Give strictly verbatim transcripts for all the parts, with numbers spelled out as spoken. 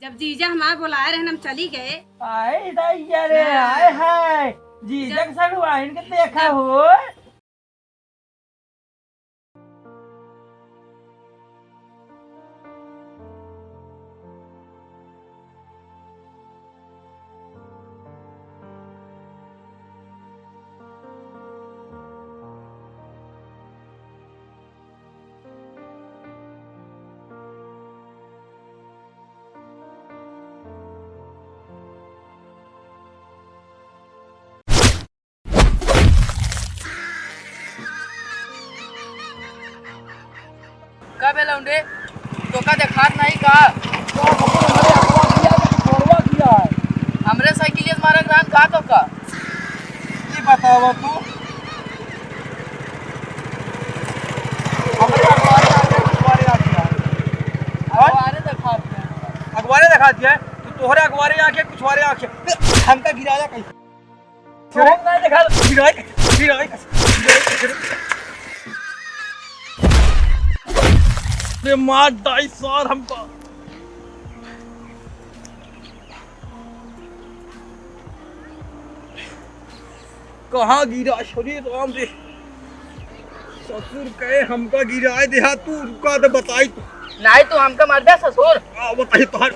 जब जीजा हमार बोलाए रहन, हम चली गए। आए दैया रे, हाँ। आए हाय। जीजा जब के सड़ुआइन के देखा हो। का बे लौंडे, तोका देखात नहीं का? का खबर? हमरे अगवा किया है कि छोड़वा किया है? हमरे साइकिलिया से मारक रहन का तोका? ई बतावा तू। हमरे अगवारे आके कुछ वारे आके है। हाँ? अगवारे देखात है। अगवारे देखात है? तू तोहरे अगवारे आके कुछ वारे आके। हमका गिराया कैसे? छोड़ ना देखा। गिराई, गिराई, गिराई। रे मार डाई सार हमका। कहाँ गिरा? अरे राम रे, ससुर कहे हमका गिराए देहा तू, रुका तो बताई तो। नहीं तो हमका मार दे ससुर। आ, बताई तोहर।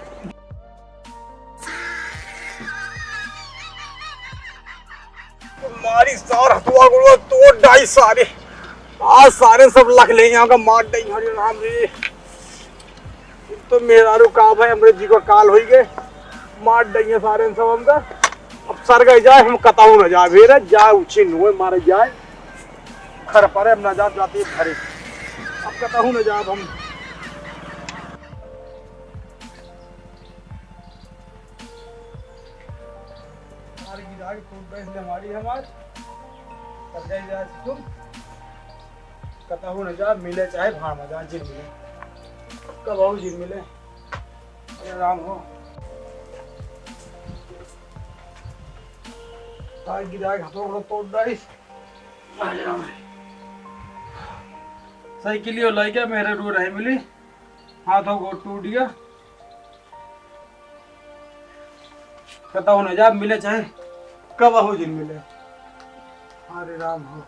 मारी सार हथुआ गुड़ुआ तोड़ डाई सारे। आज सारे सब लख ले यहाँ का मार डाई, हरे राम रे। तो मेहरारू का भाई हमरे जी को काल होई गए, मार डाई सारे सब हमका। अब सर गए जाए, हम कताऊ न जाए, भेरा जाए, उछिन हुए, मारे जाए। घर पर हम ना जाब, जाती है घरे। अब कताऊ न जाब हम। हमारी गिरा के टूट गई हमारी, हमार। कर जाए जाए तुम। कतहु न जा, मिले चाहे भाड़ में जा, जिन मिले। कब आओ जिन मिले। अरे राम हो। आज गिरा के हाथों को तोड़ डाइस। अरे राम। साइकिलियो लइ गया, मेरे रो रहे मिली। हाथों को टूट गया। कतहु न जा, मिले चाहे कब हो जिन मिले। हरे राम हो।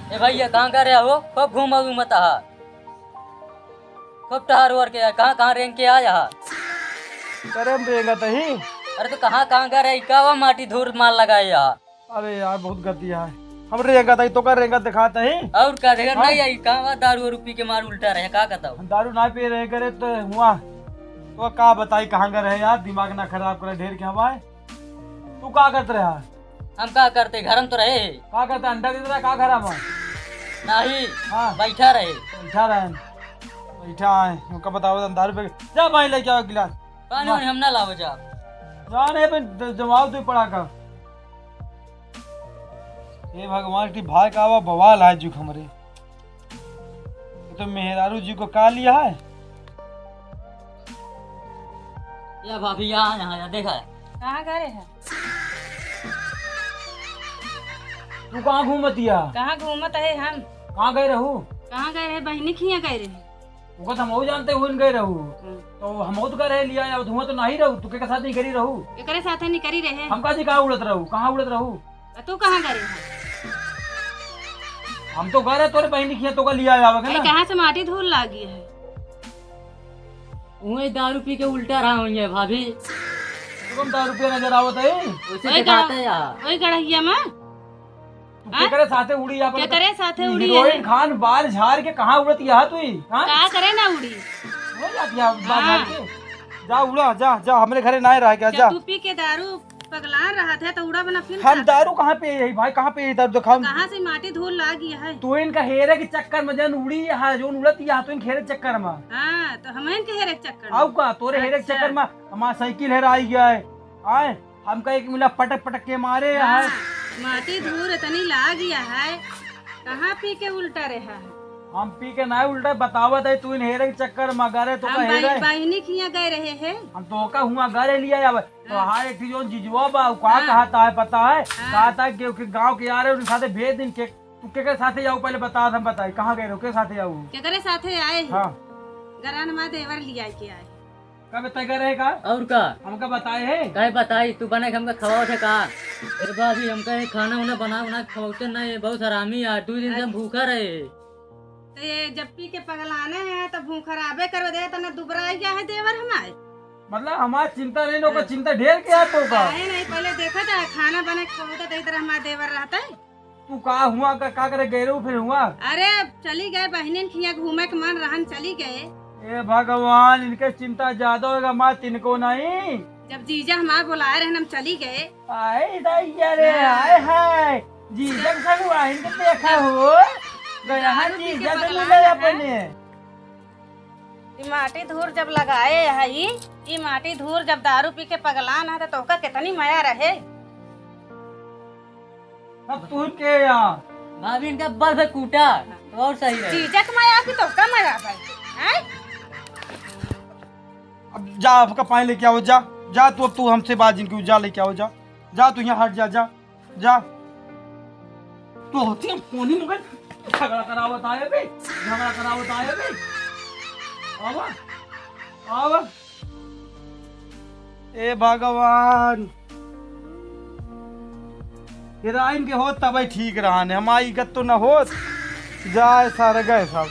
ए भैया, कहाँ का रहे हो? खूब घूमा घूमत आहा, खूब टहर ओहर के, कहाँ कहाँ रेंग के आया हा? करे हम रेंगत ही। अरे तो कहाँ कहाँ का रहे, का वा माटी धूर मार लगाए हा? अरे यार, बहुत गति है। हम रेंगत हई, तोका रेंगत देखात हई। और का देखात हाँ? नहीं आई, कहाँ बा दारू वारू पी के मार उल्टा रहे, का कहता हूँ? हम दारू ना पिए रहे करे तो हुआ। तो का बताई, कहाँ का रहे यार, दिमाग ना खराब करे ढेर के हमारे। तू का करत रहा? हम का करते, घर में तो रहे। का करते, अंडा देत रहा का घर में? नहीं, हाँ। बैठा रहे। बैठा रहे। बैठा है, उनका बताओ, हम दारू पी के, जा भाई लेके आओ एक गिलास। पानी वाह। वानी हम ना लावे जा। जाने पे द-, जमाओ तू पड़ा का। हे भगवान की भाई का आवा बवाल आज जुग हमरे। ये तो मेहरारू जी को का लिया है? या भाभी, यहाँ, यहाँ, यहाँ, देखा है? कहाँ गए रहे? तू कहाँ घूमत हिया? कहाँ घूमत है हम? कहाँ गए रहू? कहाँ गए रहे? बहिनी खिया गए रहे। ओका तो हमहू जानते हुए गए रहू। हम्म। तो हमहू तो गए रहे लिया, अब हुआ तो नहीं रहू, तू के साथ नहीं करी रहू? एकरे साथे नहीं करी रहे। हम का जी कहाँ उड़त रहू, कहाँ उड़त रहू? आ, तू कहाँ गए रहे? हम तो गए रहे तोरे बहिनी खिया, तोका लिया आवे के भाई, ना। कहाँ से माटी धूल लागी है? उहे दारू पी के उल्टा रहा हुई है भाभी। तुम दारू पिए नजर आवत है। वैसे वही दिखाते गड़ा-, हैं यार। वही गड़हिया में। तू हाँ? केकरे साथे उड़ी यहाँ पर? केकरे साथे उड़ी हीरोइन है? खान बाल झाड़ के कहाँ उड़त यहाँ तू ही? हाँ? का करे ना उड़ी? हो जाती है बाल हाँ। झाड़ के। जा उड़ा, जा, जा, हमरे घरे ना रह गया, जब जा। तू पी के दारू पगला रहा था तो उड़ा बना फिर हम का? दारू कहाँ पे है भाई, कहाँ पे है दारू? देखा हम कहाँ से माटी धूल लागी है? तू इनका हेरे के चक्कर में जन उड़ी है, जोन उड़त यहाँ तो इनके हेरे के चक्कर में। हाँ, तो हम इनके हेरे के चक्कर में। आऊ का, तोरे हेरे के अच्छा। चक्कर में हमारा साइकिल हेरा आई गया है। आए, हमका एक मिला पटक पटक के मारे हाँ, है। माटी धूल इतनी लागी है, कहाँ पी के उल्टा रहा है? हम पी के ना उल्टा बतावत है, तू इन हेरे के चक्कर में गरे तो हम का हेरे। बहिनी खिया गए रहे हैं। हम तो का हुआ गरे लिया आवे। तो हाँ। हाँ, एक ठो जोन जिजुआ बा, उ का हाँ। कहता है पता है? हाँ। कहता है कि, कि गाँव के आ रहे, उनके साथे भेज दिन के तू केकरे साथे जाऊ, पहले बता, हम बताई, कहाँ गए रहो, के साथे जाऊ? केकरे साथे आए हैं? हाँ। गरान मा देवर लिया के आए। कब तय करे का? और का? हमका बताए है? काहे बताई? तू बना के हमका खवावत है का? अरे बा, अभी हमका ये खाना उना बना, बना के खवावते नहीं है, बहुत हरामी है, दो दिन से हम भूखा रहे। तो ये जब पी के पगलाने हैं, तो भूखा रहबे करबे दे, तो ना दुबराई गया है देवर हमारे। मतलब, हमार चिंता नहीं, ओकर चिंता ढेर के है तो का? काहे नहीं, पहले देखा जाए, खाना बना के खवावते तो इधर हमार देवर रहता है। तू का हुआ, का, का करे गए रहू फिर हुआ? अरे, चली गए बहिनिन खिया घूमे के मन रहन, चली गए। ए भगवान, इनके चिंता ज्यादा होगा, माँ तिनको नहीं। जब जीजा हमार बुलाए रहन, हम चली गए। आए दैया रे, हाँ। आए हाय। जीजा के संग वाइन के देखा हो। गया है दारू पी के जीजा के पगलान मिले है। अपने। ई माटी धूर जब लगाए है, ई, ई माटी धूर जब दारू पी के पगलान है, तो तोहका कितनी मया रहे। अब तू के या? भाभी, इनका बल पे कूटा, तो और सही रहे। जीजा के मया की तोहका मया भाई, हैं? अब जा, हमका पानी लेके आओ, जा, जा तू, अब तू हमसे बात जिनकी, जा लेके आओ, जा, जा तू यहाँ हट जा, जा, जा। तो होती हम कोनी में गए, झगड़ा करावत आए बे, झगड़ा करावत आए बे। आवा, आवा। ए भगवान, हीरोइन के होत तबे ठीक रहन, हमारी इज्जत तो न होत। जाए सारे गए सब।